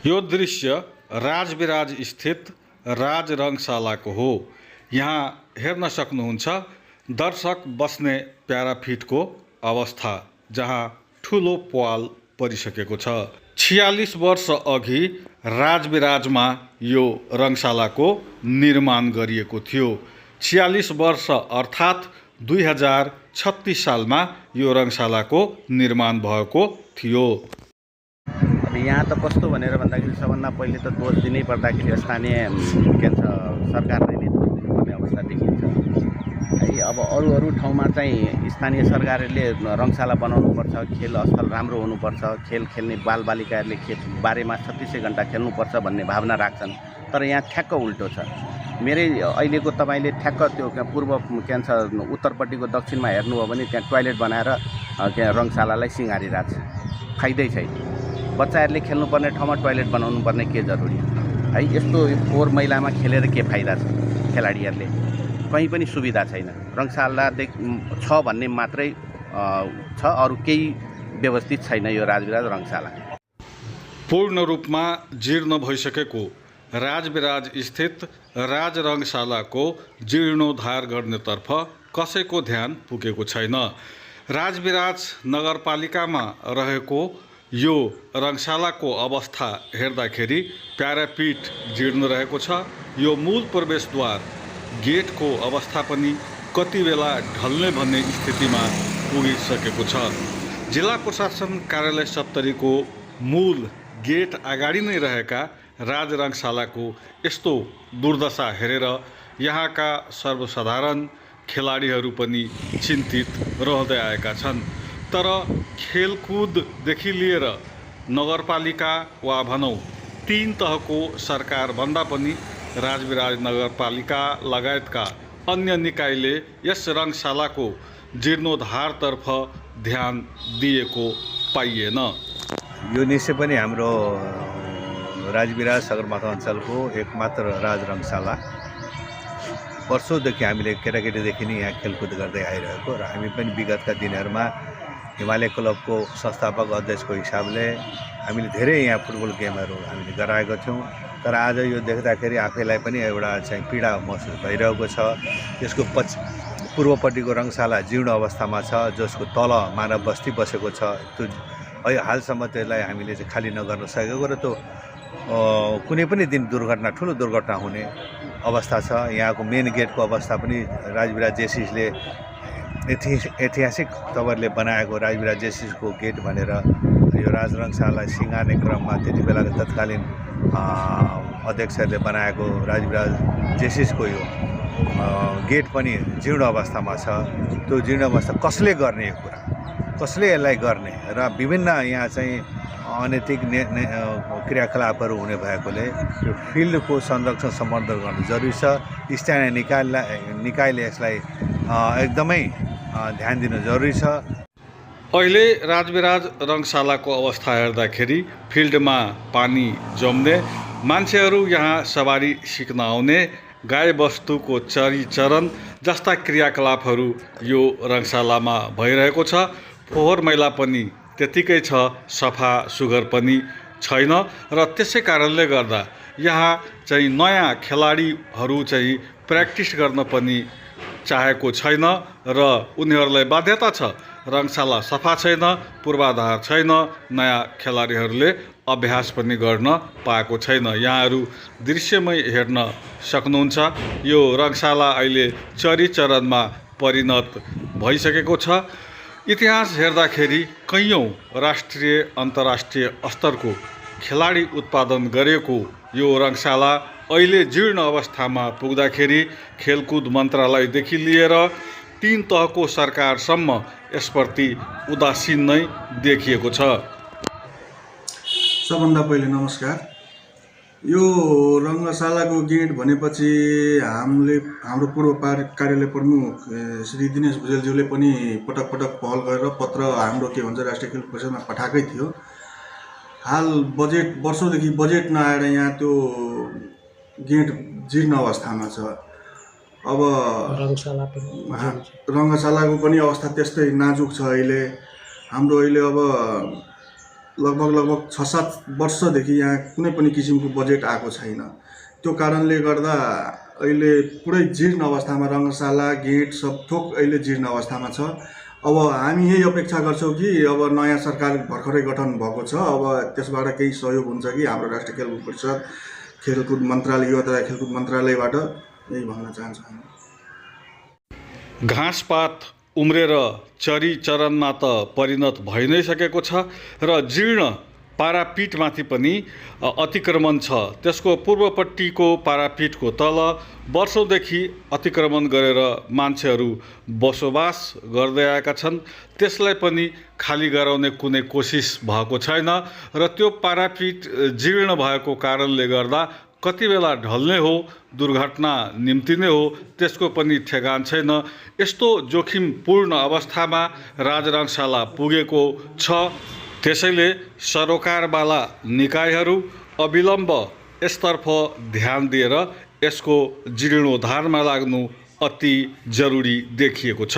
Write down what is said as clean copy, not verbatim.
यो दृश्य राजविराज स्थित राज रङशालाको हो। यहाँ हेर्न सक्नुहुन्छ दर्शक बस्ने प्याराफिटको अवस्था, जहाँ ठुलो प्वाल परिसकेको छ। 46 वर्ष अघि राजविराजमा यो रङशालाको निर्माण गरिएको थियो। 46 वर्ष अर्थात् 2036 सालमा यो रङशालाको निर्माण भएको थियो। अब यहाँ त कस्तो भनेर भन्दाखेरि सबभन्दा पहिले त दोष दिनै पर्दाखेरि स्थानीय के छ सरकारले नै दोष दिनुपर्ने अवस्था देखिन्छ है। अब अरू ठाउँमा चाहिँ स्थानीय सरकारले रङशाला बनाउनुपर्छ, खेल स्थल राम्रो हुनुपर्छ, खेल खेल्ने बालबालिकाहरूले बारेमा 36 घन्टा खेल्नुपर्छ भन्ने भावना राख्छन्। तर यहाँ ठ्याक्क उल्टो छ। मेरै अहिलेको तपाईँले ठ्याक्क त्यो पूर्व के भन्छ उत्तरपट्टिको दक्षिणमा हेर्नुभयो भने त्यहाँ टोयलेट बनाएर रङशालालाई सिँगारिरहेको छ। फाइदै छैन। बच्चाहरूले खेल्नुपर्ने ठाउँमा टोयलेट बनाउनु पर्ने के जरुरी है। यस्तो फोहोर मैलामा खेलेर के फाइदा छ? खेलाडीहरूले कहीँ पनि सुविधा छैन। रङशाला छ भन्ने मात्रै छ, अरू केही व्यवस्थित छैन यो राजविराज रङशाला। पूर्ण रूपमा जीर्ण भइसकेको राजविराज स्थित राज रङशालाको जीर्णोद्धार गर्नेतर्फ कसैको ध्यान पुगेको छैन। राजविराज नगरपालिकामा रहेको यो रङशालाको अवस्था हेर्दाखेरि प्यारापिट जीर्ण रहेको छ। यो मूल प्रवेशद्वार गेटको अवस्था पनि कति बेला ढल्ने भन्ने स्थितिमा पुगिसकेको छ। जिल्ला प्रशासन कार्यालय सप्तरीको मूल गेट अगाडि नै रहेका राज रङशालाको यस्तो दुर्दशा हेरेर यहाँका सर्वसाधारण खेलाडीहरू पनि चिन्तित रहँदै आएका छन्। तर खेलकुददेखि लिएर नगरपालिका वा भनौँ 3 तहको सरकारभन्दा पनि राजविराज नगरपालिका लगायतका अन्य निकायले यस रङशालाको जीर्णोद्धारतर्फ ध्यान दिएको पाइएन। यो निश्चय पनि हाम्रो राजविराज सगरमाथा अञ्चलको एकमात्र राज रङशाला। वर्षौँदेखि हामीले केटाकेटीदेखि नै यहाँ खेलकुद गर्दै आइरहेको र हामी पनि विगतका दिनहरूमा हिमालय क्लबको संस्थापक अध्यक्षको हिसाबले हामीले धेरै यहाँ फुटबल गेमहरू हामीले गराएको थियौँ। तर आज यो देख्दाखेरि आफैलाई पनि एउटा चाहिँ पीडा महसुस भइरहेको छ। यसको पूर्वपट्टिको रङशाला जीर्ण अवस्थामा छ, जसको तल मानव बस्ती बसेको छ। त्यो हालसम्म त्यसलाई हामीले चाहिँ खाली नगर्न सकेको र त्यो कुनै पनि दिन ठुलो दुर्घटना हुने अवस्था छ। यहाँको मेन गेटको अवस्था पनि राजविराज जेसिसले ऐतिहासिक तवरले बनाएको राजविराज जेसिसको गेट भनेर यो राज रङशालालाई सिँगार्ने क्रममा त्यति बेलाको तत्कालीन अध्यक्षहरूले बनाएको राजविराज जेसिसको यो गेट पनि जीर्ण अवस्थामा छ। त्यो जीर्ण अवस्था कसले गर्ने, यो कुरा कसले यसलाई गर्ने र विभिन्न यहाँ चाहिँ अनैतिक क्रियाकलापहरू हुने भएकोले यो फिल्डको संरक्षण सम्वर्धन गर्नु जरुरी छ। स्थानीय निकायले यसलाई एकदमै ध्यान दिनु जरुरी छ। अहिले राजविराज रङशालाको अवस्था हेर्दाखेरि फिल्डमा पानी जम्ने, मान्छेहरू यहाँ सवारी सिक्न आउने, गाईबस्तुको चरीचरण जस्ता क्रियाकलापहरू यो रङशालामा भइरहेको छ। फोहोर मैला पनि त्यतिकै छ, सफा सुग्घर पनि छैन र त्यसै कारणले गर्दा यहाँ चाहिँ नयाँ खेलाडीहरू चाहिँ प्र्याक्टिस गर्न पनि चाहेको छैन र उनीहरूलाई बाध्यता छ। रङशाला सफा छैन, पूर्वाधार छैन, नयाँ खेलाडीहरूले अभ्यास पनि गर्न पाएको छैन। यहाँहरू दृश्यमै हेर्न सक्नुहुन्छ यो रङशाला अहिले चरीचरणमा परिणत भइसकेको छ। इतिहास हेर्दाखेरि कैयौँ राष्ट्रिय अन्तर्राष्ट्रिय स्तरको खेलाडी उत्पादन गरेको यो रङशाला अहिले जीर्ण अवस्थामा पुग्दाखेरि खेलकुद मन्त्रालयदेखि लिएर 3 तहको सरकारसम्म यसप्रति उदासीन नै देखिएको छ। सबभन्दा पहिले नमस्कार। यो रङशालाको गेट भनेपछि हाम्रो पूर्व कार्यालय प्रमुख श्री दिनेश भुजेलज्यूले पनि पटक पहल गरेर पत्र हाम्रो के भन्छ राष्ट्रिय खेल परिषदमा पठाएकै थियो। हाल वर्षौँदेखि बजेट नआएर यहाँ त्यो गेट जीर्ण अवस्थामा छ। अब रङशालाको पनि अवस्था त्यस्तै नाजुक छ। अहिले अब लगभग 6-7 वर्षदेखि यहाँ कुनै पनि किसिमको बजेट आएको छैन। त्यो कारणले गर्दा अहिले पुरै जीर्ण अवस्थामा रङ्गशाला गेट सब थोक अहिले जीर्ण अवस्थामा छ। अब हामी यही अपेक्षा गर्छौँ कि अब नयाँ सरकार भर्खरै गठन भएको छ, अब त्यसबाट केही सहयोग हुन्छ कि हाम्रो राष्ट्रिय खेलकुद परिषद, खेलकुद मन्त्रालय, युवा तथा खेलकुद मन्त्रालयबाट यही भन्न चाहन्छु हामी। घाँसपात उम्रेर चरी चरनमा त परिणत भइ नै सकेको छ र जीर्ण पारापिटमाथि पनि अतिक्रमण छ। त्यसको पूर्वपट्टिको पारापिटको तल वर्षौँदेखि अतिक्रमण गरेर मान्छेहरू बसोबास गर्दै आएका छन्। त्यसलाई पनि खाली गराउने कुनै कोसिस भएको छैन र त्यो पारापिट जीर्ण भएको कारणले गर्दा कति बेला ढल्ने हो, दुर्घटना निम्तिने हो, त्यसको पनि ठेगान छैन। यस्तो जोखिमपूर्ण अवस्थामा राजरङ्गशाला पुगेको छ। त्यसैले सरोकारवाला निकायहरू अविलम्ब यसतर्फ ध्यान दिएर यसको जीर्णोद्धारमा लाग्नु अति जरुरी देखिएको छ।